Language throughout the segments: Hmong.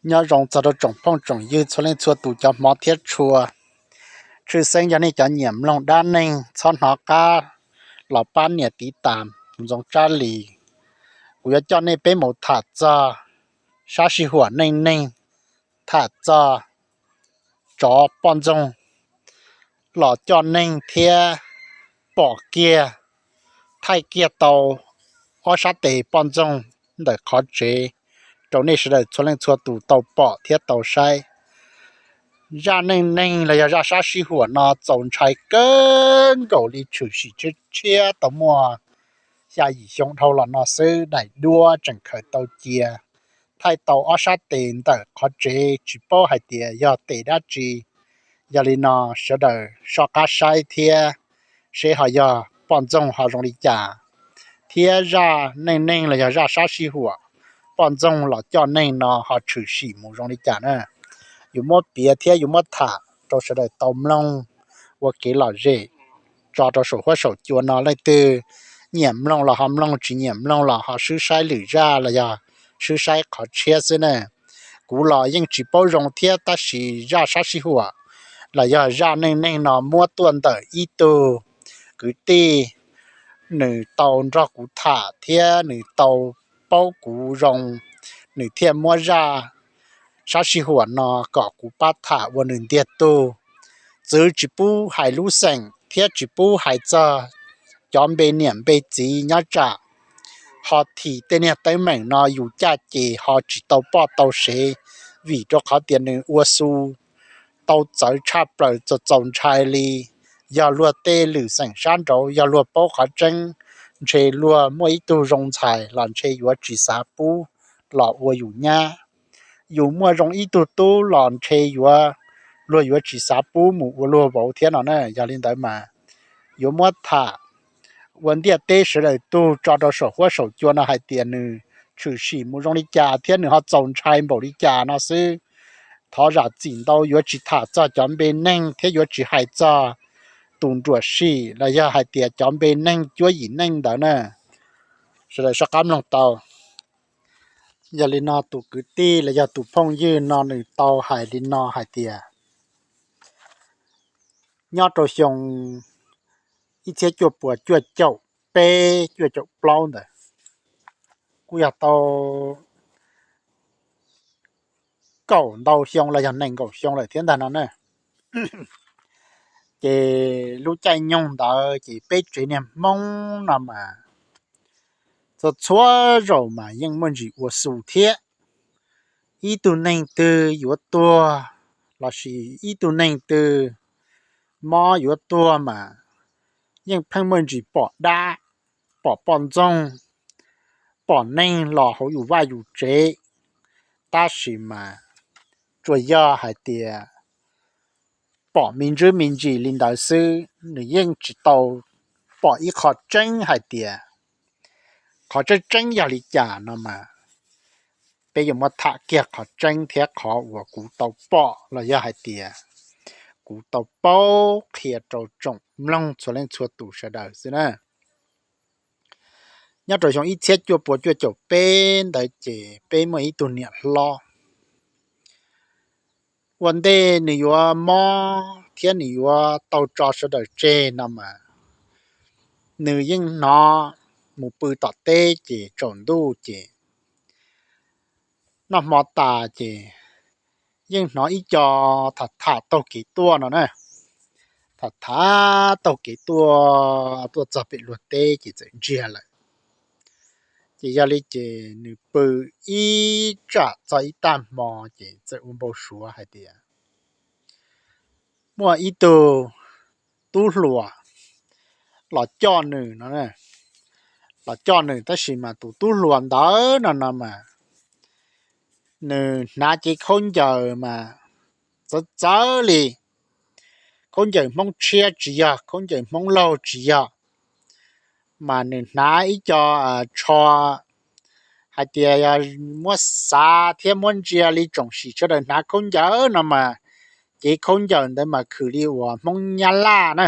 Nyob zoo txog rau tsoom phooj tsoom ywg txhua leej txhua tus cov hmov thiab tshua. Tshwj xeeb yog nej cov nyiam mloog dab neeg txhob hnov qab los pab nias tiv tas kuv Ntxoov Tsab Lis. Kuv yuav coj nej peb mus tham txog sab sij huam neej neeg, tham txog tsov poj ntxoog los coj neeg thiab pom kiag, thaij kiag tau ob sab tes poj ntxoog ntawm qhov tsev rau nej sawv daws txhua leej txhua tus tau pom thiab tau saib. Zaj neej neeg los yog zaj sab sij huam no txaus ntshai kawg nkaus li, tshwm sim tshiab tshiab tau muaj xya yim xyoo dhau los no xwb, daim duab tseem khaws tau cia, thaij tau ob sab tes ntawm qhov tsev tsis paub hais tias yog tes dab tsi. Yog li no sawv daws soj qab saib thiab seb ho yog poj ntxoog ho zoo li cas, thiab zaj neej neeg los yog zaj sab sij huam poj ntxoog los coj neeg no ho tshwm sim mus zoo li cas na. Yuav muab piav thiab yuav muab tham rau sawv daws tau mloog ua kev lom zem tso rau saum huab saum cua no. Leej twg nyiam mloog los ho mloog, tsis nyiam mloog los ho swb saib lwm zaj los yog swb saib qhov tshiab xwb na. Kuv los yeej tsis paub zoo thiab, tab sis zaj sab sij huam los yog zaj neej neeg no muab tuaj ntawm ib tug kwv tij, nws tau nrog kuv tham thiab nws tau paub kuv zoo, nws thiaj muab zaj sab sij huam no kom kuv pab tham ua nws ntiag tug. Txwv tsis pub hais lub xeem thiab tsis pub hais txog cov npe niam npe txiv, nyob tsam ho thim tej niag teeb meem no yus caj ces ho tsis tau poj tau sev, vim rau qhov tias nws ua xu tau txawv tshaj plaws txaus txaus ntshai li. Yog luag tej lwm xeem sab nraud, yog luag paub qhov tseeb, ntshe luag muaj ib tug zoo ntxhais los ntshe yuav tsis xav pub los ua yus nyab. Yus muaj zoo ib tug tub los ntshe yuav, luag yuav tsis xav pub mus ua luag vauv thiab no na. Yog li ntawd mas yuav muab tham ua ntiaj teb sawv daws tug tso rau saum huab saum cua no hais tias nws tshwm sim mus zoo li cas thiab nws ho txaus ntshai npaum li cas no xwb. Thov zam txim ntau, yuav tsis tham txog cov npe neeg thiab yuav tsis hais txog tus nruam sim los yog hais tias cov npe neeg cuab yim neej ntawd na. Sawv daws soj qab mloog tau. Yog li no tus kwv tij los yog tus phooj ywg no nws tau hais li no hais tias, nyob rau xyoo ib txhiab cuaj puas cuaj caum peb cuaj caum plaub ntawd, kuj yog tau kaum ntau xyoo los yog nees nkaum xyoo lawm thiab ntag no na. Ces lub caij nyoog ntawd ces peb tsev niag Hmoob no mas txhua txhua zaus mas yeej muaj ntsis ua xu thiab. Ib tug neeg twg yuav tuag lossis ib tug neeg twg mob yuav tuag mas yeej pheej muaj ntsis pom dab, pom poj ntxoog, pom neeg los hauv yus vaj yus tsev. Tab sis mas tsuas yog hais tias pom me ntsis me ntsis li ntawd xwb, nws yeej tsis tau pom ib qho tseeb hais tias qhov tseeb tseeb yog li cas no mas peb yuav muab tham kiag qhov tseeb thiab qhov uas kuv tau pom los yog hais tias kuv tau paub qhia rau tsoom mloog txhua leej txhua tus sawv daws xwb na. Nyob rau xyoo ib txhiab cuaj puas cuaj caum peb ntawd ces peb muaj ib tug niam hlob, ua ntej nws yuav mob thiab nws yuav tau tso sawv daws tseg no mas nws yeej hnov mus pw tom teb ces tsaus ntuj ces noj hmo tas ces yeej hnov ib co tham tham taug kev tuaj no na. Tham tham taug kev tuaj, tuaj txog pem luag teb ces txawm ntsiag lawm. Ces yog li ces nws pw ib tsam txog ib tag hmo ces txawm ua npau suav hais tias muaj ib tug tub hluas los coj nws no, los coj nws, tab sis mas tus tub hluas ntawd no no mas nws hnav cev khaub ncaws mas txawv txawv li, khaub ncaws Hmoob tshiab tsis yog, khaub ncaws Hmoob laug tsis yog, mas nws hnav ib co tsho, hais tias yog muab xav thiab muab ntsia li tsoom sim sawv daws hnav khaub ncaws no mas cev khaub ncaws ntawd mas khwm li uas Hmoob Nyab Laj na,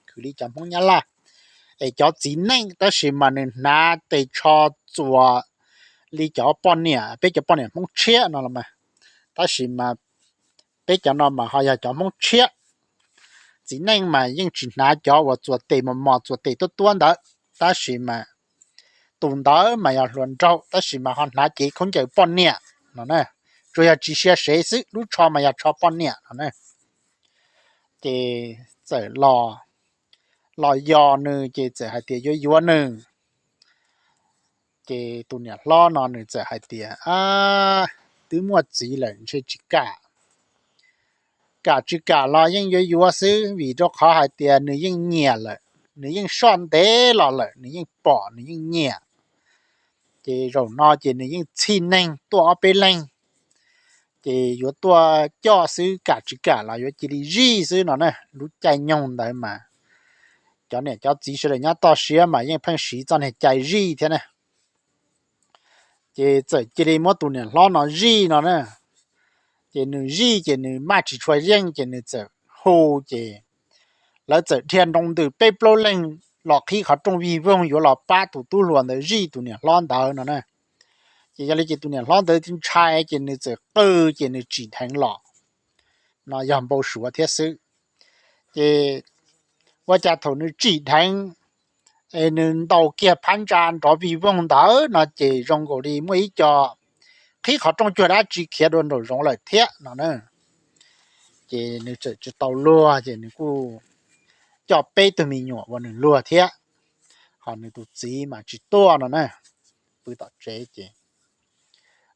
khwm li cov Hmoob Nyab Laj. Es cov txiv neej tab sis mas nws hnav tes tsho txuas li cov poj niam, peb cov poj niam Hmoob tshiab no los mas Tab sis mas peb cov no mas ho yog cov Hmoob tshiab. Txiv neej mas yeej tsis hnav cov uas txuas tes mos mos txuas tes tuab tuab ntawd, tab sis mas tus ntawd mas yog hluas nraug tab sis mas ho hnav cev khaub ncaws poj niam no na. Tsuas yog tsis sia sev xwb, lub tsho mas yog tsho poj niam no na. Ces txawm los, los yos nws ces txawm hais tias yuav yuav nws. Ces tus niam hlob no nws txawm hais tias, twb muaj txiv lawm ntshe tsis kam. Kam tsis kam los yeej yuav yuav xwb, vim rau qhov hais tias nws yeej nyiam lawm, nws yeej soj ntev los lawm, nws yeej pom, nws yeej nyiam. Ces zaum no ces nws yeej txhij neeg tuaj ob peb leeg, ces yuav tuaj coj xwb, kam tsis kam los yuav cia li zij xwb no na. Lub caij nyoog ntawd mas cov niam cov txiv sawv daws nyob toj siab mas yeej pheej siv txoj niag cai zij thiab na. Ces txawm cia li muab tus niam hlob no zij no na. Ces nws zij ces nws maj tsis tshua yeej ces nws txawm hu, ces lawv txawm dhia nroo ntws peb plaub leeg los qhib qhov rooj vij voog yuav los pab tus tub hluas ntawd zij tus niam hlob ntawd no na. Ces yog li ces tus niam hlob ntawd ntshai ces nws txawm qw ces nws tsim dheev los, no yog npau suav thiab xwb. Ces ua cas thaum nws tsim dheev es nws ntaus kiag phab ntsa nrov vij voog ntawd no ces zoo nkaus li muaj ib co qhib qhov rooj cuag dab tsi khiav dua nraum zoov lawm thiab no na. Ces nws txawm tsis tau luag ces nws kuj coj peb tug me nyuam ua nws luag thiab, ho nws tus txiv mas tsis tuaj no na. Pw tom tsev ces,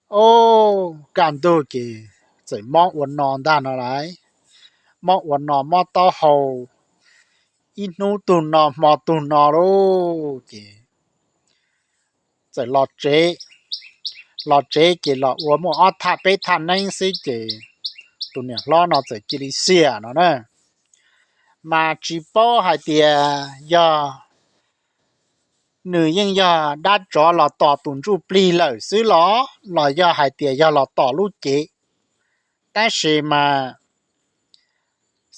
o, kaj ntug ces txawm mob ua no ntag no lauj. Mob ua no mob taub hau, ib hnub tug no hmo tug no lauj. Ces txawm los tsev, los tsev ces los ua muaj ob thaj peb thaj neeb xwb ces tus niam hlob no txawm cia li xiam no na. Mas tsis paub hais tias yog nws yeej yog dab tsov los tom tus ntsuj plig lawm xwb los, los yog hais tias yog los tom lub cev. Tab sis mas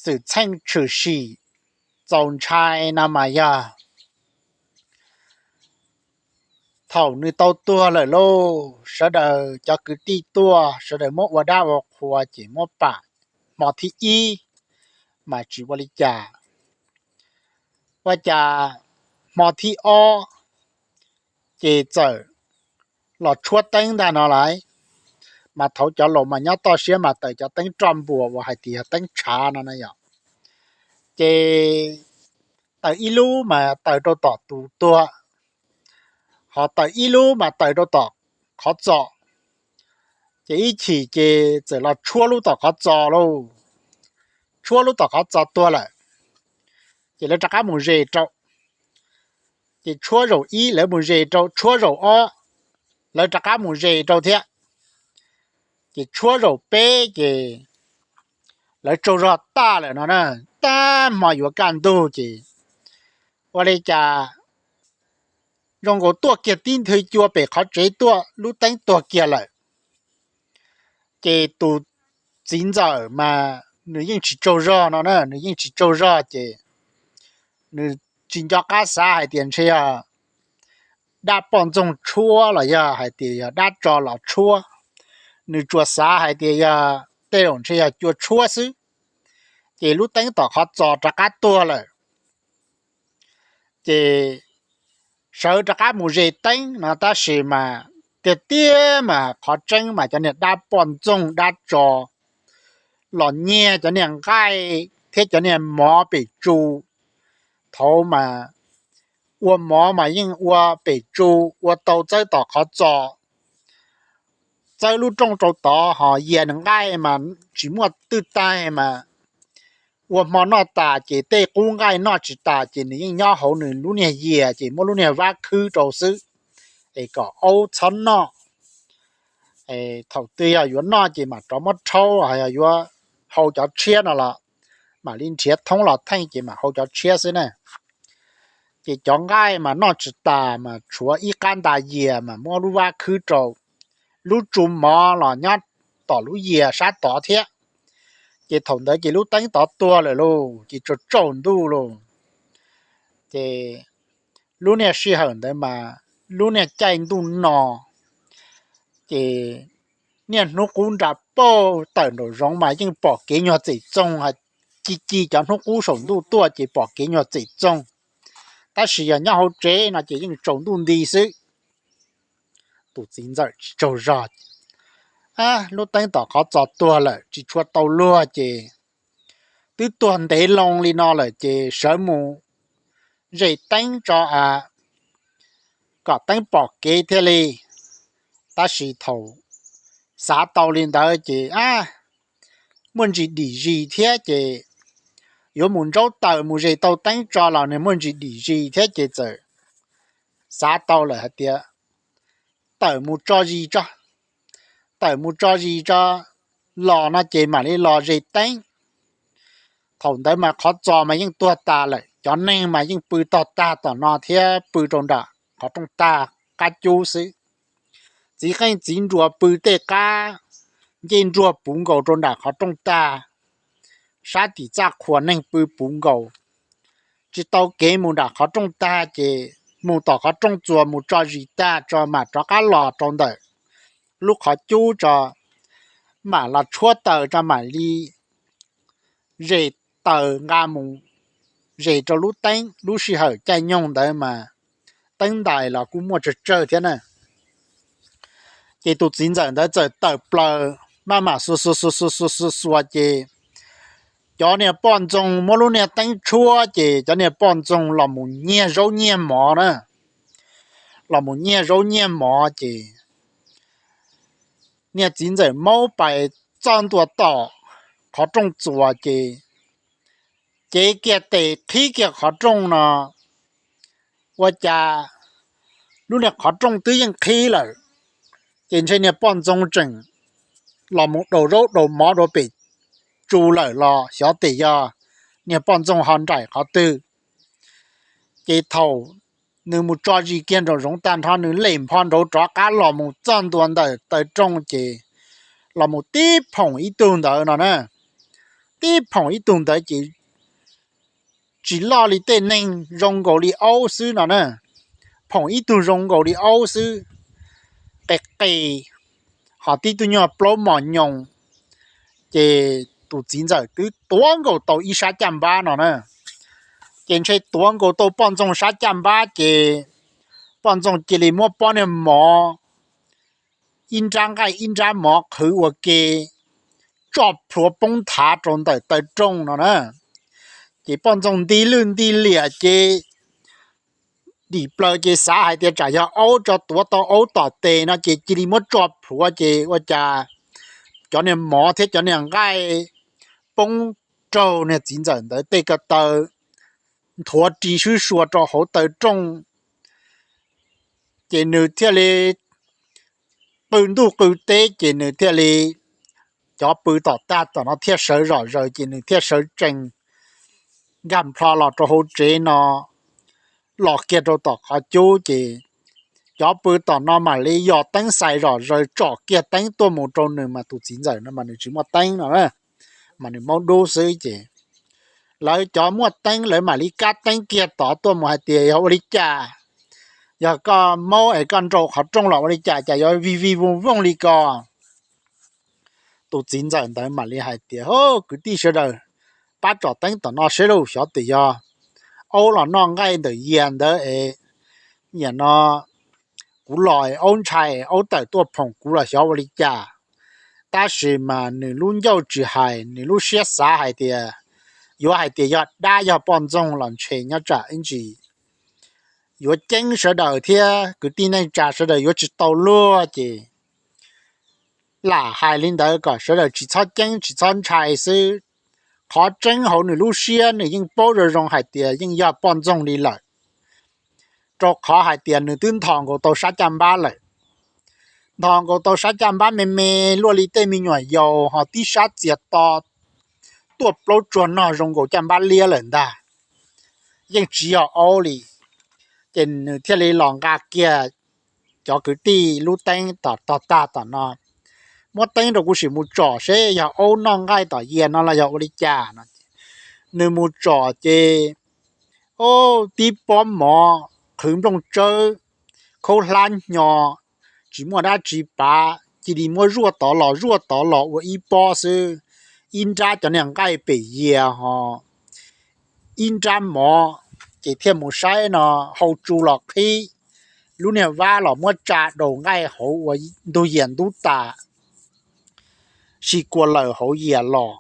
xwm txheej tshwm sim txaus ntshai no mas yog thaum nws tau tuag lawm lauj, sawv daws cov kwv tij tuaj, sawv daws muab ua dab ua qhua ces muab pam hmo thib ib mas tsis ua li cas. Ua cas hmo thib ob ces txawm los tshuab teeb ntag no lauj. Mas thaum cov laus mas nyob toj siab mas taws cov teeb roj npuas uas hais tias yog teeb tshav no na yom. Ces taws ib lub mas taws rau tom tus tuag, ho taws ib lub mas taws rau tom qhov txos. Ces ib chim ces txawm los tshuab lub tom qhov txos lauj. Tshuab lub tom qhov txos tuag lawm, ces lawv rov qab mus zes rau. Ces tshuab zaum ib lawv mus zes rau, tshuab zaum ob lawv rov qab mus zes rau thiab. Ces tshuab zaum peb ces lawv tsaug zog tag lawm no na, tag hmo yuav kaj ntug ces ua li cas zoo nkaus tuaj kiag tib nthwv cua pem qhov tsev tuaj lub teeb tuag kiag lawm. Ces tus txiv ntxawm mas nws yeej tsis tsaug zog no na, nws yeej tsis tsaug zog ces nws tsis nco qab xav hais tias ntshe yog dab poj ntxoog tshuab los yog hais tias yog dab tso los tshuab. Nws tsuas xav hais tias yog tej zaum ntshe yog cua tshuab xwb. Ces lub teeb tom qhov txos rov qab tuag lawm. Ces sawv rov qab mus zes teeb no tab sis mas tiag tiag mas qhov tseeb mas cov niag dab poj ntxoog dab tso los nyiag cov niag nqaij thiab cov niag mov pem tsu. Thaum mas ua mov mas yeej ua pem tsu, ua tau txawb tom qhov txos, txawb lub rooj rau tod, ho yias nqaij mas tsis muaj twj taig mas ua hmo noj tas ces tej qub nqaij noj tsis tas ces nws yeej nyob hauv nws lub niag yias ces muab lub niag vab khwb rau xwb, es kom aub txhob noj. Thaum twg yog yuav noj ces mam rov muab rhaub, yog yuav hau cov tshiab no los mam li nrhiav thoob los theej ces mam hau cov tshiab xwb na. Ces cov nqaij mas noj tsis tas mas tshuav ib qab nta yias mas muab lub vab khwb rau. Lub tsu mov los nyob tom lub yias sab tod thiab. Ces thaum ntawd ces lub teeb tod tuag lawm lauj, ces tsaus tsaus ntuj lauj. Ces lub niag sij hawm ntawd mas lub niag caij ntuj no ces niaj hnub qub nra pauj tawm nraum zoov mas yeej pom kev nyuag txem txoog, ci ci cov hnub qub saum ntuj tuaj ces pom kev nyuag txem txoog, tab sis yog nyob hauv tsev no ces yeej tsaus ntuj nti xwb. Tus txiv ntxawm tsis tsaug zog, lub teeb tom qhov txos tuag lawm tsis tshua tau luag ces twb tuag ntev loo li no lawm ces sawv mus zes teeb tso, kom teeb pom kev thiaj li. Tab sis thaum xav tau li ntawd ces muaj ntsis dim zis thiab ces yuav mus ntsaub taws mus zes tau teeb tso los nws muaj ntsis dim zis thiab ces txawm xav tau lawm hais tias tawm mus tso zis tso, tawm mus tso zis tso los no ces mam li los zes teeb. Thaum ntawd mas qhov txos mas yeej tuag tas lawm, cov neeg mas yeej pw tog tag tom no thiab pw rau nram qhov rooj tag qab cub xwb. Txiv qeej txiv nruas pw tej qab ncej nruag puv nkaus rau nram qhov rooj tag, sab tim txaj qhua neeg pw puv nkaus. Tsis tau kev mus nram qhov rooj tag ces mus tom qhov rooj txuas mus tso zis tag tso mam rov qab los rau ntawm lub qhov cub tso, mam los tshuab taws tso mam li zes taws nqa mus zes rau lub teeb. Lub sij hawm caij nyoog ntawd mas teeb ntais los kuj muaj tsawg tsawg thiab na. Ces tus txiv ntxawm ntawd txawm tawm plaws maj mam xuas xuas xuas xuas xuas xuas xuas ces cov niag poj ntxoog muab lub niag teeb tshuab ces cov niag poj ntxoog los mus nyiag zaub nyiag mov na, los mus nyiag zaub nyiag mov ces niag txiv ntxawm maub pais txog ntua tom qhov rooj txuas ces cev kiag tes qhib kiag qhov rooj no, ua cas lub niag qhov rooj twb yeej qhib lawm, ces ntshe niag poj ntxoog tseem los mus daus zaub daus mov rau pem tsu lawm los xyov tes yog niag poj ntxoog ho nraim qhov twg. Ces thaum nws mus tso zis kiag nraum zoov tag nrho nws lem npho nraud rov qab los mus txog ntua ntawm taw rooj ces los mus tib phoom ib tug ntawd no na, tib phoom ib tug ntawd ces tsis loj li tej neeg, zoo nkaus li aub xwb no na, phoom ib tug zoo nkaus li aub xwb, qis qis, ho tib tug nyuag plaub mos nyoos, ces tus txiv ntxawm twb tuav nkaus tau ib sab caj npab no na, ces ntshe tuav nkaus tau poj ntxoog sab caj npab ces poj ntxoog cia li muab pob niag mov, ib nrab nqaij ib nrab mov qhwv ua ke tso plhuav poob nthav rau ntawm taw rooj no na. Ces poj ntxoog nti lwj nti liam ces dim plaws ces xav hais tias tsam yog aub tso tuav tau aub tom tes no ces cia li muab tso plhuav ces ua cas cov niag mov thiab cov niag nqaij poob raug niag txiv ntxawm ntawd tej ko taw nthuav ris swb sua rau hauv taw rooj, ces nws thiaj li qw ntuj qw teb ces nws thiaj li, cov pw tom tag tom no thiaj sawv zom zaws ces nws thiaj sawv tsees nkag nplho los rau hauv tsev no, los kiag rau tom qhov cub ces cov pw tom no mam li yos teeb xais zom zaws tsom kiag teeb tuaj mus rau nws mas tus txiv ntxawm no mas nws tsis muaj teeb no na, mas nws maub dub xwb ces lawv cov muaj teeb lawv mam li kab teeb kiag tod tuaj mus hais tias yog ua li cas, yog koj maub es koj nrau qhov rooj los ua li cas cas yuav vij vij voog voog li ko. Tus txiv ntxawm ntawd mam li hais tias, Hub, kwv tij sawv daws, pab tsom teeb tom no seb lauj, xyov tes yog aub los noj nqaij ntawm yias ntawd es, niam no kuv los es aub ntshai, aub tawm tuaj phoom kuv los xyov ua li cas. Tab sis mas nws lub ncauj tsis hais, nws lub siab xav hais tias, yuav hais tias yog dab yog poj ntxoog los ntshe nyob tsam ib ntsis yuav ceeb sawv daws thiab kwv tij neej tsa sawv daws yuav tsis tau luag ces lam hais li ntawd kom sawv daws tsis txhob ceeb tsis txhob ntshai xwb. Qhov tseeb hauv nws lub siab nws yeej paub zoo zoo hais tias yeej yog poj ntxoog li lawm, rau qhov hais tias nws twb nthos nkaus tau sab caj npab lawm. Nthos nkaus tau sab caj npab me me luaj li tej me nyuam yaus ho tib sab txias to tuaj plaub tsuag nog zoo nkaus caj npab liab lawm ntag, yeej tsis yog aub li. Ces nws thiaj li los nqa kiag cov kwv tij lub teeb tom tog tag tom no, Muab teeb rau kuv sim mus tsom seb yog aub noj nqaij tom yias no los yog ua li cas no. Nws mus tsom ces, o, tib pob mov qhwv nplooj tsawb, khaub hlab hnyo, tsis muaj dab tsi pav, cia li muab zuaj tod los zuaj tod los ua ib pob xwb, ib nrab cov niag nqaij pem yias ho ib nrab mov, ces thiaj mus saib no hau tsu los qhib, lub niag vab los muab tsa daus nqaij hauv ua ntug yias ntub tas, si kua lawm hauv yias los.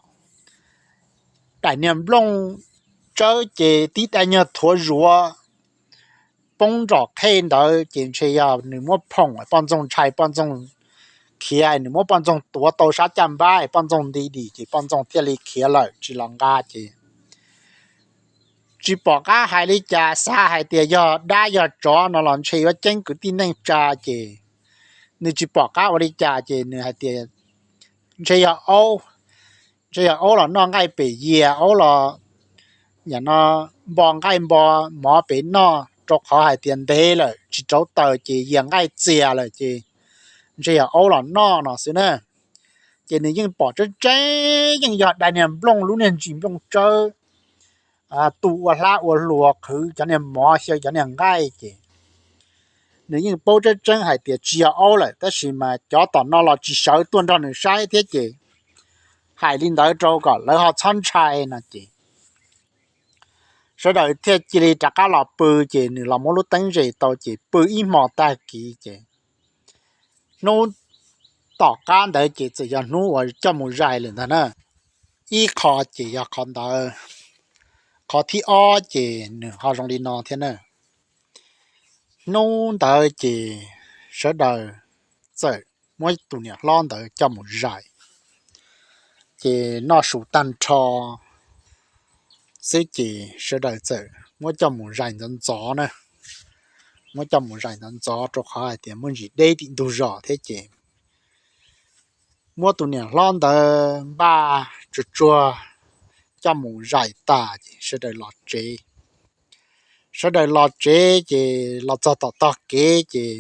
Daim niag nplooj tsawb ces tib daim nyuag thuav zuav poob nrom qhej ntawd ces ntshe yog nws muab phoom poj ntxoog ntshai poj ntxoog khiav, nws muab poj ntxoog tuav tau sab caj npab poj ntxoog nti dim ces poj ntxoog thiaj li khiav lawm tsis los nqa ces tsis pom qab hais li cas, xav hais tias yog dab yog tsov no los ntshe yuav ceeb kwv tij neej tsa ces nws tsis pom qab ua li cas ces nws hais tias ntshe yog aub, ntshe yog aub los noj nqaij pem yias, aub los npo nqaij npo mov pem noj rau qhov hais tias ntev lawm tsis rauv taws ces yias nqaij txias lawm ces ntshe yog aub los noj no xwb na. Ces nws yeej pom tseeb tseeb yeej yog daim niag nplooj, lub niag ntsis nplooj tsawb tu ua hlab ua hlua qhwv cov niag mov xyaw cov niag nqaij ces nws yeej paub tseeb tseeb hais tias tsis yog aub lawm tab sis mas cov tom no los tsis sawv tuaj nrog nws saib thiab ces hais li ntawd rau kom lawv ho txhob ntshai no ces sawv daws thiaj cia li rov qab los pw ces nws los muab lub teeb zes tau ces pw ib hmo tag kis ces hnub tom qab ntawd ces txawm yog hnub uas coj mus zais lawm ntag na. Ib qho ces yog qhov ntawd, qhov thib ob ces nws ho zoo li no thiab na. Hnub ntawd ces sawv daws txawm muab tus niam hlob ntawd coj mus zais, ces noj su tag nrho xwb ces sawv daws txawm muab coj mus zais ntxov ntxov na, muab coj mus zais ntxov ntxov rau qhov hais tias muaj ntsis deb tim ntug zos thiab ces muab tus niam hlob ntawd npaj tsuag tsuag coj mus zais tas ces sawv daws los tsev. Sawv daws los tsev ces los txog tom tog kev ces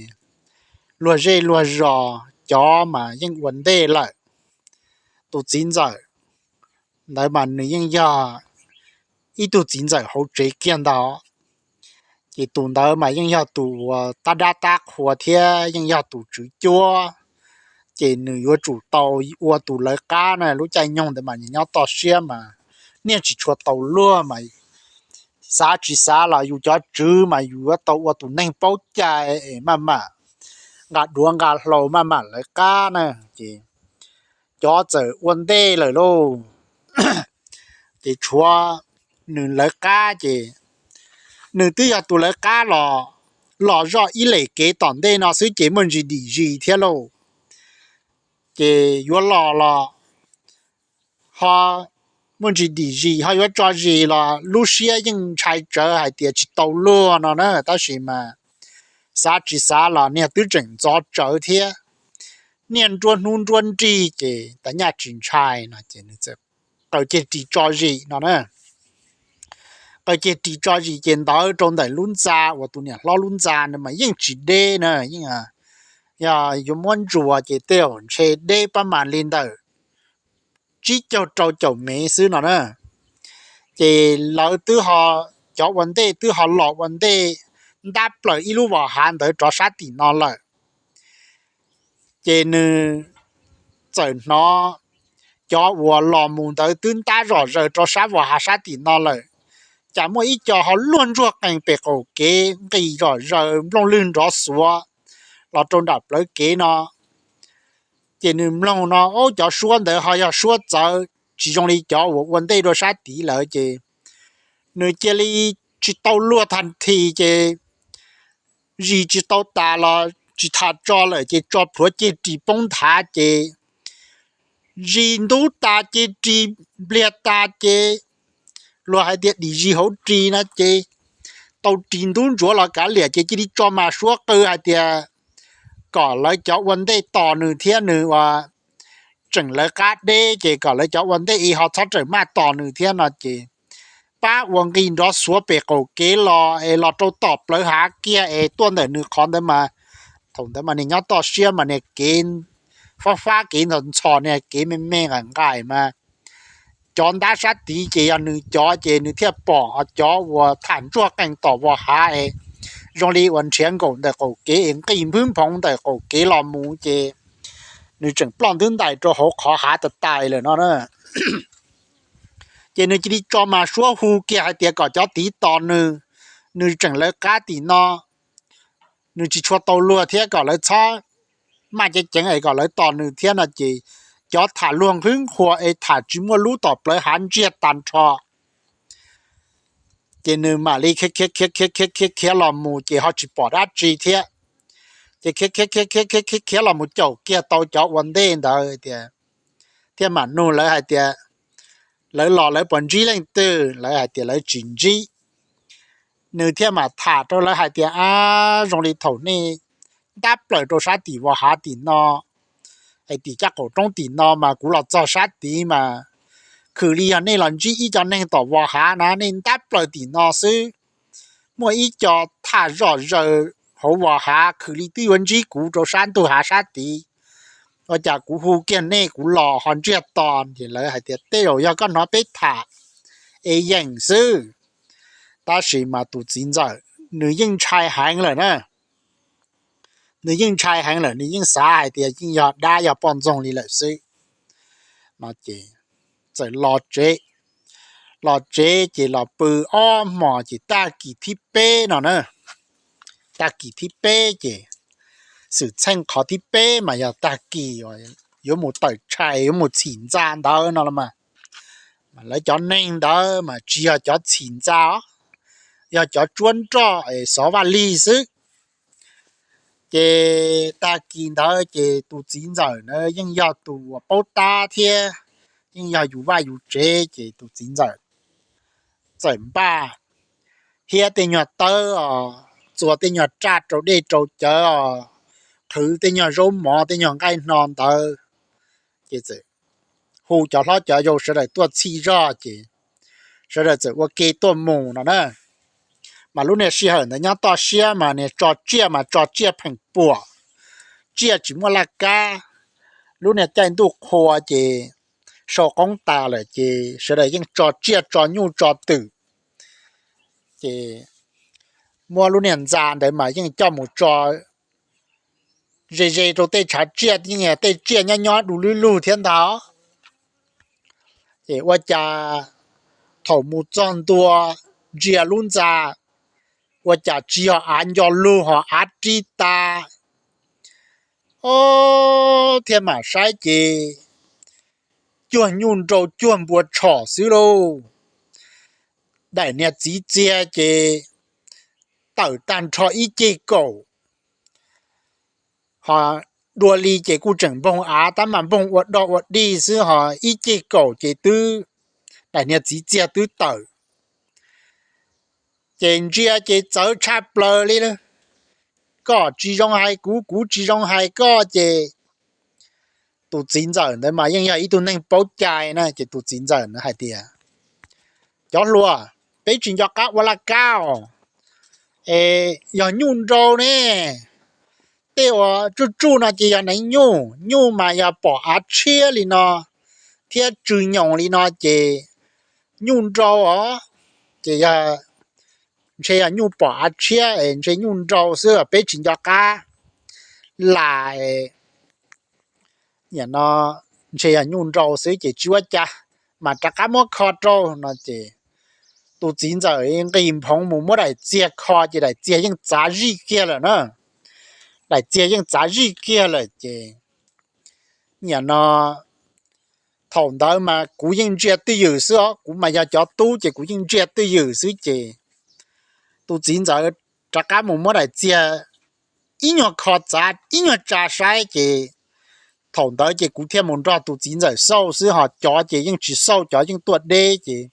luag zej luag zos cov mas yeej ua ntej lawm. Tus txiv ntxawm ntawd mas nws yeej yog ib tug txiv ntxawm hauv tsev kiag ntag. Ces tus ntawd mas yeej yog tus uas tab dab tab qhua thiab yeej yog tus tswv cuab. Ces nws yuav tsum tau ua tus lawv qab na, lub caij nyoog ntawd mas nyob toj siab mas niaj tsis tshua tau luag mas xav tsis xav los yus cov tswv mas yus yuav tau ua tus neeg paub cai es maj mam nqa duav nqa hlau maj mam lawv qab na. Ces cov txawm ua ntej lawm lauj. Ces tshuav nws lawv qab ces nws twb yog tus lawv qab los, los zoj ib lem kev tom ntej no xwb ces muaj ntsis dim zis thiab lauj. Ces yuav los los ho muaj ntsis dim zis ho yuav tso zis los lub siab yeej ntshai tsawv hais tias tsis tau luag no na, tab sis mas xav tsis xav los niag twb tseem ntxov tsawv thiab, niaj nruab hnub nruab nrig ces tau nyaj tsis ntshai no ces nws txawm qaws ceg ris tso zis no na. Qaws ceg ris tso zis ces ntawd rau ntawm lub ntxa uas tus niam hlob lub ntxa no mas yeej tsis deb na, yeej yog yuav muab ntsuas ces tej zaum ntshe deb pab mas li ntawm tsib caug rau caum mev xwb no na. Ces lawv twb ho, cov ua ntej twb ho los ua ntej ntab plaws ib lub vos hav ntawd rov sab tim no lawm. Ces nws txawm hnov cov uas los mus ntawd twb ntab zom zaws rau sab vos hav sab tim no lawm, cas muaj ib co ho luag ntsuag qees pem qaum kev nqis zom zaws nplooj lwg nrov xuav los rau nram plawv kev no. Ces nws mloog no, ob, cov suab ntawd ho yog suab txawv tsis zoo li cov uas ua ntej rau sab tid lawm ces nws cia li tsis tau luag tag nthi ces zis tsis tau tas los tsis tham tso lawm ces tso plhuav ceg ris poob nthav ces zis ntub tas ceg ris npliag tas ces luag hais tias dim zis hauv ris no ces tau ris ntub ntsuav los kav liam ces cia li tso mas suab qw hais tias kom lawv cov ua ntej tos nws thiab nws uas tseem lawv qab deb ces kom lawv cov ua ntej es ho txhob rawm maj tos nws thiab no ces pab ua nqis nrov xuav pem qaum kev los es los rau tom plawv hav kiag es tuaj ntawm nws qhov ntawd mas thaum ntawd mas niag nyob toj siab mas niag kev fab fab kev ntxhov ntxhos niag kev me me nqaim nqaim mas cov ntab sab tid ces yog nws cov ces nws thiaj pom, ho cov uas tham ntsuag qees tom vos hav es zoo li uas nrhiav nkaum ntawm qaum kev es nqis nphwb nphoov ntawm qaum kev los mus ces nws tseem ploj ntuj ntais rau hauv qhov hav tas tais lawm no na. Ces nws cia li tso mas suab hu kiag hais tias kom cov tiv tos nws, nws tseem lawv qab tim no, nws tsis tshua tau luag thiab kom lawv txhob maj ceev ceev es kom lawv tos nws thiab no ces cov tham luag nqhwv nqhuas es tham tsis muaj lub tom plawv hav ntsiag tag nrho. Ces nws mam li khiav khiav khiav khiav khiav khiav khiav los mus ces ho tsis pom dab tsi thiab. Ces khiav khiav khiav khiav khiav khiav khiav los mus caum kiag tau cov ua ntej ntawd tias, thiaj mam nug lawv hais tias, lawv los lawv puas ntsib leej twg, lawv hais tias lawv tsis ntsib. Nws thiaj mam tham rau lawv hais tias, ab, zoo li thaum nej ntab plaws rau sab tim vos hav tim no, es tim caj qaum roob tim no mas kuv los txog sab tid mas khwv li yog nej los ntsib ib co neeg tom vos hav na, nej ntab plaws tim no xwb. Muaj ib co thaj zom zaws hauv vos hav khwv li twb yuav ntsib kuv rau sab ntug hav sab tid. Ua cas kuv hu kiag nej kuv los ho ntsiag to? Ces lawv hais tias tej zaum yog koj hnov peb tham es yeem xwb. Tab sis mas tus txiv ntxawm nws yeej ntshai heev lawm na. Nws yeej ntshai heev lawm, nws yeej xav hais tias yeej yog dab yog poj ntxoog li lawm xwb no ces txawm los tsev. Los tsev ces los pw ob hmos ces tag kis thib peb no na. Tag kis thib peb ces xwm txheej qhov thib peb mas yog tag kis yuav mus tawm tshais yuav mus txhim ntxa ntawd no los mas, lawv cov neeg ntawd mas tsis yog cov txhim ntxa os, yog cov tsuab nroj es xov vaj lig xwb. Ces tag kis ntawd ces tus txiv ntxawm na yeej yog tus uas paub tab thiab yeej yog yus vaj yus tsev ces tus txiv ntxawm txawm npaj hiab tej nyuag tawb os, txua tej nyuag raj rau dej rau cawv os, qhwv tej nyuag zaub mov tej nyuag nqaij hno ntawd. Ces txawm hu cov hlob cov yau sawv daws tuaj txhij zog ces sawv daws txawm ua ke tuaj mus no na. Mas lub niag sij hawm ntawd nyob toj siab mas niag tso tsiaj mas tso tsiaj pheem puam, tsiaj tsis muaj laj kab. Lub niag caij ntuj qhua ces sau qoob tas lawm ces sawv daws yeej tso tsiaj tso nyuj tso twm. Ces muab lub niag ntxa ntawd mas yeej coj mus tso ze ze rau tej tshav tsiaj, yeej tej tsiaj nyob nyob du lub lug thiab ntag. Ces ua cas thaum mus txog ntua ntsia lub ntxa, ua cas tsis yog av nco lug ho av rib tas. Ob, thiaj mam saib ces cuag nyuj nrau cuag npua tshom xwb lauj. Daim niag txiv txiag ces tawm tag nrho ib ceg kaum, ho dua li ces kuj tseem npoog av tab mas npoog ua dog ua dig xwb ho ib ceg kaum ces twb, daim niag txiv txiag twb tawm. Ces ntsia ces txawv tshaj plaws li, koj tsis zoo hais kuv, kuv tsis zoo hais koj ces tus txiv ntxawm ntawd mas yeej yog ib tug neeg paub cai na ces tus txiv ntxawm ntawd hais tias, cov hluas, peb tsis nco qab ua laj kab os. Es yog nyuj nrau ne, tej uas tsuj tsuj no ces yog neev nyuj, nyuj mas yog pom av tshiab li no thiab tsw nyoos li no ces nyuj nrau os. Ces yog, ntshe yog nyuj pom av tshiab es ntshe nyuj nrau xwb peb tsis nco qab. Lam, nim no ntshe yog nyuj nrau xwb ces tsis ua cas, mas rov qab muab kho rau no ces tus txiv ntxawm nqis nphoov mus muab daim txiag kho ces daim txiag yeej txav zij kiag lawm na. Daim txiag yeej txav zij kiag lawm ces nim no thaum ntawd mas kuv yeej ntsia twj ywm xwb os, kuv mas yog cov tub ces kuv yeej ntsia twj ywm xwb ces tus txiv ntxawm rov qab mus muab daim txiag ib nyuag kho txav ib nyuag tsa saib ces thaum ntawd ces kuv thiaj mus nrog tus txiv ntxawm xauj xwb ho cov ces yeej tsis xauj, cov yeej tuaj deb ces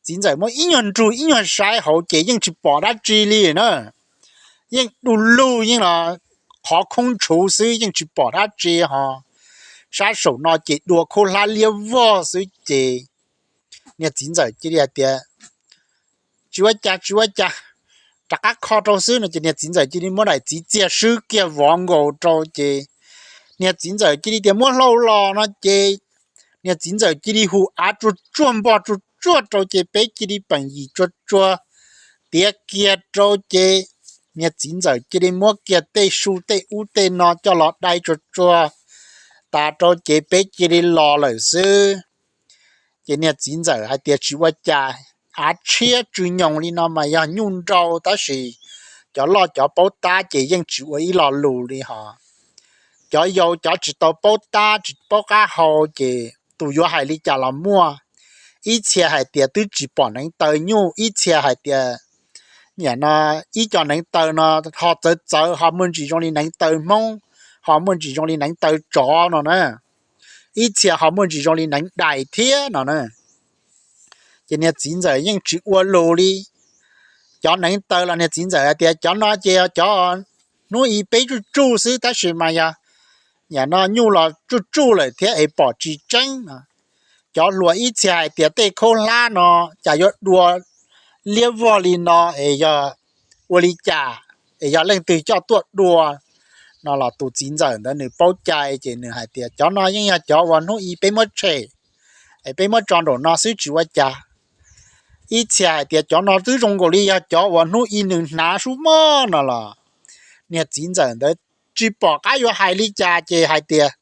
txiv ntxawm muab ib nyuag nrug ib nyuag saib hauv ces yeej tsis pom dab tsi li na. Yeej du lug yeej los qhov khoob ntshuv xwb yeej tsis pom dab tsi ho sab saum no ces dua khaub hlab liab vog xwb ces niag txiv ntxawm cia li hais tias, tsis ua cas tsis ua cas, rov qab kho rau xwb no ces niag txiv ntxawm cia li muab daim txiv txiag swb kiag vov nkaus rau ces niag txiv ntxawm cia li tias muab hlau los no ces niag txiv ntxawm cia li hu av tsuag tsuag npog tsuag tsuag rau ces peb cia li peem yim tsuag tsuag tiav kiag rau ces niag txiv ntxawm cia li muab kiag tej su tej ub tej no coj los dai tsuag tsuag tas rau ces peb cia li los lawm xwb. Ces niag txiv ntxawm hais tias tsis ua cas, av tshiab tsw nyoos li no mas yog nyuj nrau, tab sis cov loj cov paub tab ces yeej tsis ua ib lo lus li hos. Cov yau cov tsis tau paub tab tsis paub qab hau ces tus yuav hais li cas los muaj. Ib txhia hais tias twb tsis pom neev taw nyuj, ib txhia hais tias nim no ib co neev taw no ho txawv txawv, ho muaj ntsis zoo li neev taw hmoob, ho muaj ntsis zoo li neev taw tsov no na, ib txhia ho muaj ntsis zoo li neev dais thiab no na. Ces niag txiv ntxawm yeej tsis ua lus li. Cov neev taw los niag txiv ntxawm hais tias cov no ces cov hnub i peb tsuj tsuj xwb, tab sis mas yog nim no nyuj los tsuj tsuj lawm thiab es pom tsis tseeb no. Cov hluas ib txhia hais tias tej khaub hlab no cas yuav dua liab vog li no es yog ua li cas, es yog leej twg coj tuaj dua no los tus txiv ntxawm ntawd nws paub cai ces nws hais tias cov no yeej yog cov uas hnub i peb muab tshem es peb muab tso nraum no xwb tsis ua cas. Ib txhia hais tias cov no twb zoo nkaus li yog cov uas hnub i nws hnav sub mog no los niag txiv ntxawm ntawd tsis pom qab yuav hais li cas ces hais tias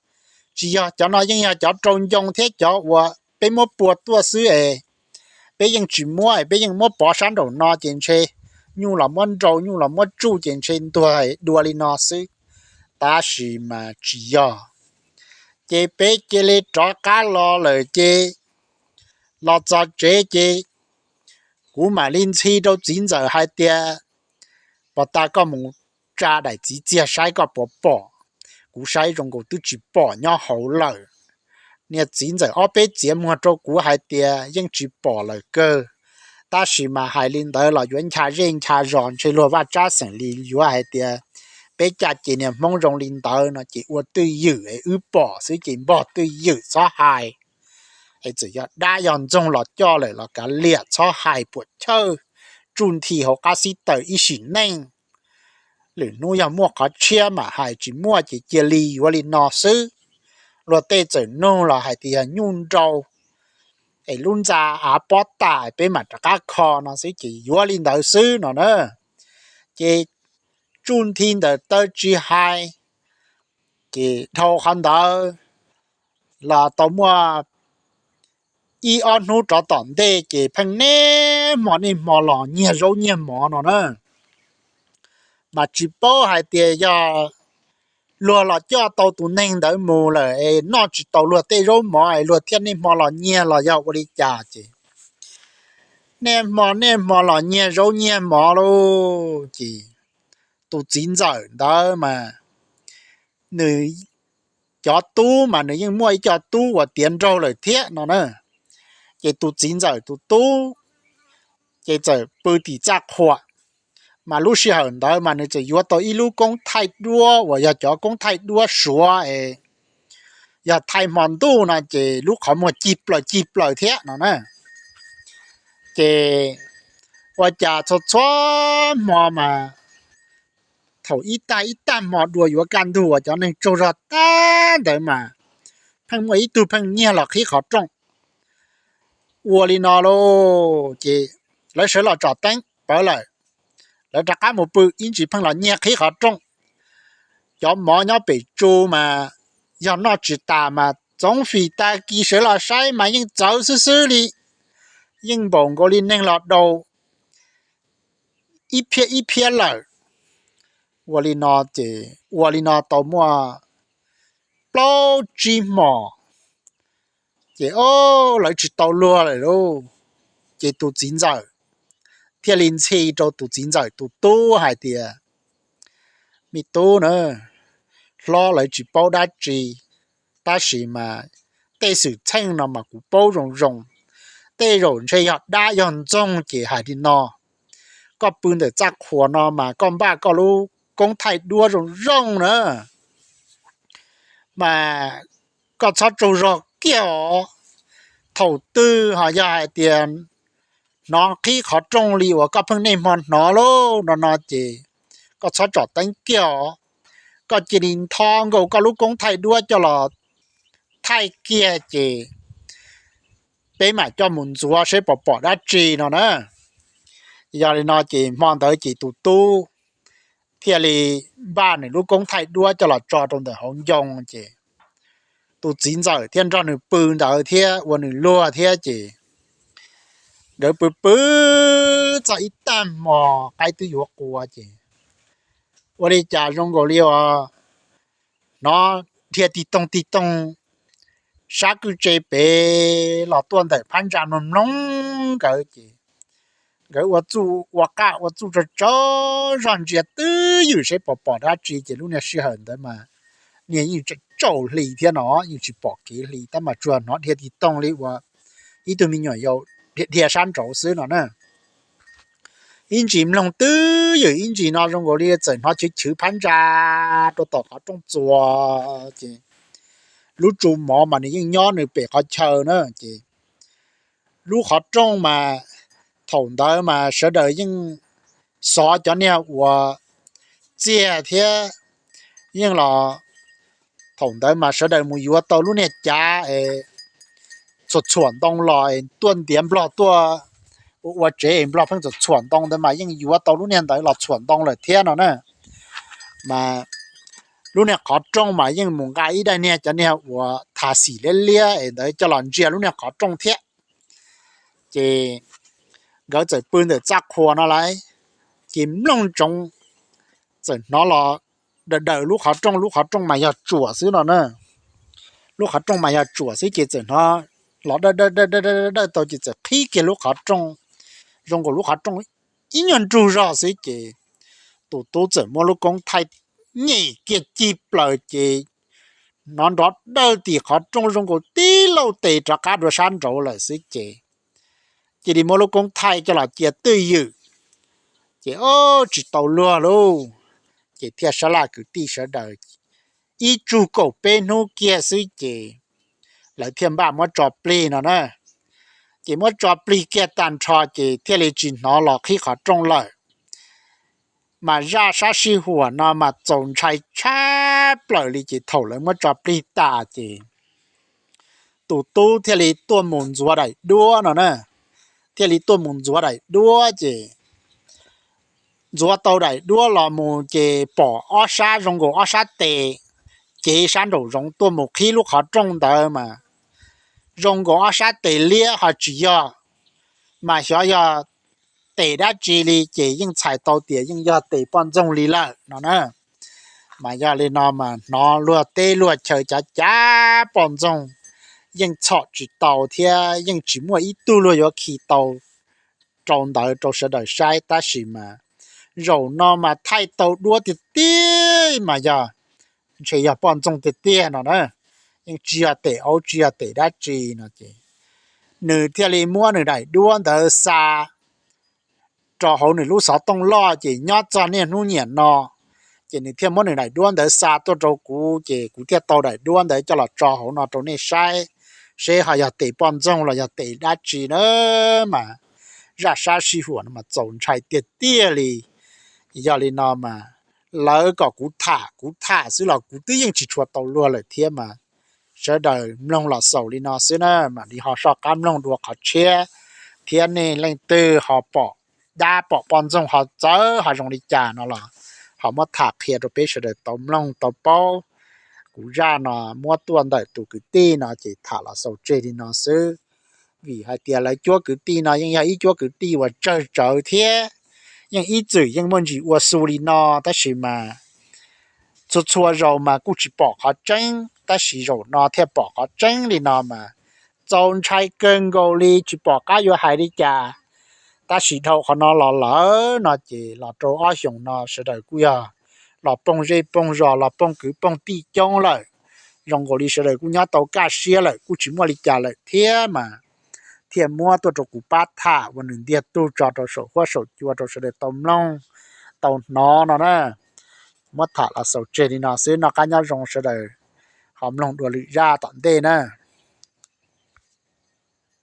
tsis yog, cov no yeej yog cov rau ncoo thiab cov uas peb muab pua tuaj xwb es peb yeej tsis muab, peb yeej muab pov sab nraum no ces ntshe nyuj los muab nrau nyuj los muab tsuj ces ntshe ntuag dua li no xwb, tab sis mas tsis yog. Ces peb cia li rov qab los lawm ces los txog tsev ces kuv mam li ntxhi rau txiv ntxawm hais tias puas tas koj mus tsa daim txiv txiag saib koj puas pom, kuv saib zoo nkaus twb tsis pom nyob hauv lawm. Niag txiv ntxawm ob peb txiav muag rau kuv hais tias yeej tsis pom lawm kawg, tab sis mas hais li ntawd los yuav ncha zej ncha zos ntshe luag vaj tsab xeem li yuav hais tias peb caj ces niag hmoob zoo li ntawd no ces ua twj ywm es wb pom xwb ces npog twj ywm txhob hais. Es txawm yog dab yog ntxoog los coj lawm los kav liam txhob hais puam chawj, tsuj nthi hauv qab xib taws ib sim neej. Lwm hnub yog muaj qhov tshiab mam hais, tsis muaj ces cia li yuav li no xwb. Luag tej txawm nug los hais tias yog nyuj nrau es lub ntxa av pob tas peb mam rov qab kho no xwb ces yuav li ntawd xwb no na. Ces tsuj nthi ntawm taw tsis hais, ces dhau qhov ntawd los tau muaj ib ob hnub rov tom ntej ces pheej niaj hmo niaj hmo los nyiag zaub nyiag mov no na. Mas tsis paub hais tias yog luag los coj tau tus neeg ntawd mus lawm es noj tsis tau luag tej zaub mov es luag thiaj niaj hmo los nyiag los yog ua li cas ces niaj hmo niaj hmo los nyiag zaub nyiag mov lauj. Ces tus txiv ntxawm ntawd mas nws cov tub mas nws yeej muaj ib co tub uas tiav nraug lawm thiab no na. Ces tus txiv ntxawm tus tub ces txawm pw tim txaj qhua, mas lub sij hawm ntawd mas nws txawm yuav tau ib lub koob thaij duab uas yog cov koob thaij duab Suav es yog thaij hmo ntuj no ces lub qhov muag cig plaws cig plaws thiab no na. Ces ua cas txhua txhua hmo mas thaum ib tag ib tag hmo dua yuav kaj ntug uas cov neeg tsaug zog tag ntawd mas pheej muaj ib tug pheej nyiag los qhib qhov rooj. Ua li no lauj, ces lawv sawv los tsom teeb pawv lawm, lawv rov qab mus pw ib ntsis pheej los nyiag qhib qhov rooj. Cov mov nyob pem tsu mas yog noj tsis tas mas txoov fim tag kis sawv los saib mas yeej txawv xwb xwb li, yeej npaum nkaus li neeg los daus ib phiab ib phiab lawm. Ua li no ces ua li no tau muaj plaub tsib hmos, ces o, lawv tsis tau luag lawm lauj. Ces tus txiv ntxawm thiaj li ntxhi rau tus txiv ntxawm tus tub hais tias, me tub na, hlob lawv tsis paub dab tsi, tab sis mas tej xwm txheej no mas kuv paub zoo zoo. Tej zaum ntshe yog dab yog ntxoog ces hais li no, koj pw ntawm txaj qhua no mas koj npaj koj lub koob thaij duab zoo zoo na, mas koj txhob tsaug zog kiag os. Thaum twg ho yog hais tias hnov qhib qhov rooj li uas koj pheej niaj hmo hnov lauj no no ces koj txhob tsom teeb kiag os. Koj cia li ntho nkaus koj lub koob thaij duab coj los thaij kiag ces peb mam coj mus ntxuav seb pom pom dab tsi no na. Yog li no ces hmo ntawd ces tus tub thiaj li npaj nws lub koob thaij duab coj los tso rau ntawm hauv ncoo ces tus txiv ntxawm thiab nrog nws pw ntawd thiab ua nws luag thiab ces nkawd pw pw txog ib tag hmo qaib twb yuav qua ces ua li cas zoo nkaus li hnov dhia tig toog tig toog sab kwj tse pem los tuaj ntawm phab ntsa mloog mloog nkawd ces nkawd ua txuj ua qaj ua txuj tsaug tsaug zog ntsia twb ywm seb pom pom dab tsi ces lub niag sij hawm ntawd mas niag yeej tsaus hli thiab no yeej tsis pom kev hli tab mas tsuas hnov dhia tig toog li uas ib tug me nyuam yaus dhia sab nraud xwb no na. Ib ntsis mloog twb ywm ib ntsis no zoo nkaus li txawm hnov chwv chwv phab ntsa rau tom qhov rooj txuas ces lub tsu mov mas nws yeej nyob nws pem qhov chaw na ces lub qhov rooj mas thaum ntawd mas sawv daws yeej xov cov niag uas txiag thiab yeej los thaum ntawd mas sawv daws mus yuav tau lub niag cav txhuam txhuam ntoo los tuaj ntiav nplog tuaj ua ua tsev es nplog pheej txhuam txhuam ntoo ntawd mas yeej yuav tau lub niag ntawd los txhuam ntoo lawm thiab no na. Mas lub niag qhov rooj mas yeej mus nqa ib daim niag cov niag uas tha xim liab liab es ntawd coj los ntsia lub niag qhov rooj thiab. Ces nkawd txawm pw ntawm txaj qhua no lauj, ces mloog ntsoov txawm hnov los daws daws lub qhov rooj, lub qhov rooj mas yog tsuam xwb no na. Lub qhov rooj mas yog tsuam xwb ces txawm hnov los dawj dawj dawj dawj tau ces txawm qhib kiag lub qhov rooj, zoo nkaus lub qhov rooj ib nyuag nrug zog xwb ces tus tub txawm muab lub koob thaij nyem kiag cig plaws ces hnov nrov dawj tim qhov rooj zoo nkaus tib lauj tes rov qab dua sab nraud lawm xwb ces cia li muab lub koob thaij coj los cia twj ywm. Ces o, tsis tau luag lauj, ces thiaj sab laj kwv tij sawv daws ib tsug kaum peb hnub kiag xwb ces lawv thiaj npaj muab tso plig no na. Ces muab tso plig kiag tag nrho ces thiaj li tsis hnov los qhib qhov rooj lawm. Mas zaj sab sij huam no mas txaus ntshai tshaj plaws li ces thaum lawv muab tso plig tas ces tus tub thiaj li tuaj mus ntxuav daim duab no na, thiaj li tuaj mus ntxuav daim duab ces ntxuav tau daim duab los mus ces pom ob sab zoo nkaus ob sab tes cev sab nraum zoov tuaj mus qhib lub qhov rooj ntawd mas zoo nkaus ob sab tes liab ho tsis yog, mas xyov yog tes dab tsi li ces yeej txhais tau tias yeej yog tes poj ntxoog li lawm no na. Mas yog li no mas hnov luag teb luag chaw cav cav poj ntxoog yeej txhom tsis tau thiab yeej tsis muaj ib tug luag yuav khi tau rau ntawd rau sawv daws saib tab sis mas zaum no mas thaij tau duab tiag tiag mas yog ntshe yog poj ntxoog tiag tiag no na. Yeej tsis yog tes aub tsis yog tes dab tsi no ces nws thiaj li muab nws daim duab ntawd xa rau hauv nws lub xov tooj loj ces nyob txog niaj hnub niam no ces nws thiaj muab nws daim duab ntawd xa tuaj rau kuv ces kuv thiaj tau daim duab ntawd coj los tso hauv no rau nej saib, seb ho yog tes poj ntxoog los yog tes dab tsi na. Mas zaj sab sij huam no mas txaus ntshai tiag tiag li. Yog li no mas lawv kom kuv tham kuv tham xwb los kuv twb yeej tsis tshua tau luag lawm thiab mas sawv daws mloog los xaus li no xwb na, mam li ho soj qab mloog dua qhov tshiab thiab nej leej twg ho pom dab pom poj ntxoog ho txawv ho zoo li cas no los ho muab tham qhia rau peb sawv daws tau mloog tau paub. Kuv zaj no muab tuaj ntawm tus kwv tij no ces tham los xaus tseg li no xwb. Vim hais tias lawv cuab kwv tij no yeej yog ib cuab kwv tij uas tsawg tsawv thiab yeej ib txwm yeej muaj ntsis ua xu li no tab sis mas txhua txhua zaus mas kuj tsis pom qhov tseeb tab sis zaum no thiaj pom qhov tseeb li no mas txaus ntshai kawg nkaus li tsis pom qab yuav hais li cas. Tab sis dhau qhov no los lawm no ces los rau ob xyoos no sawv daws kuj yog los poog zej poog zos los poog kwv poog tij coob lawm, zoo nkaus li sawv daws kuj nyob tau kaj siab lawm kuj tsis muaj li cas lawm thiab mas thiaj muab tuaj rau kuv pab tham ua nws ntiag tug tso rau saum huab saum cua rau sawv daws tau mloog tau hnov no na. Muab tham los xaus tseg li no xwb, noj qab nyob zoo sawv daws ho mloog dua lwm zaj tom ntej na.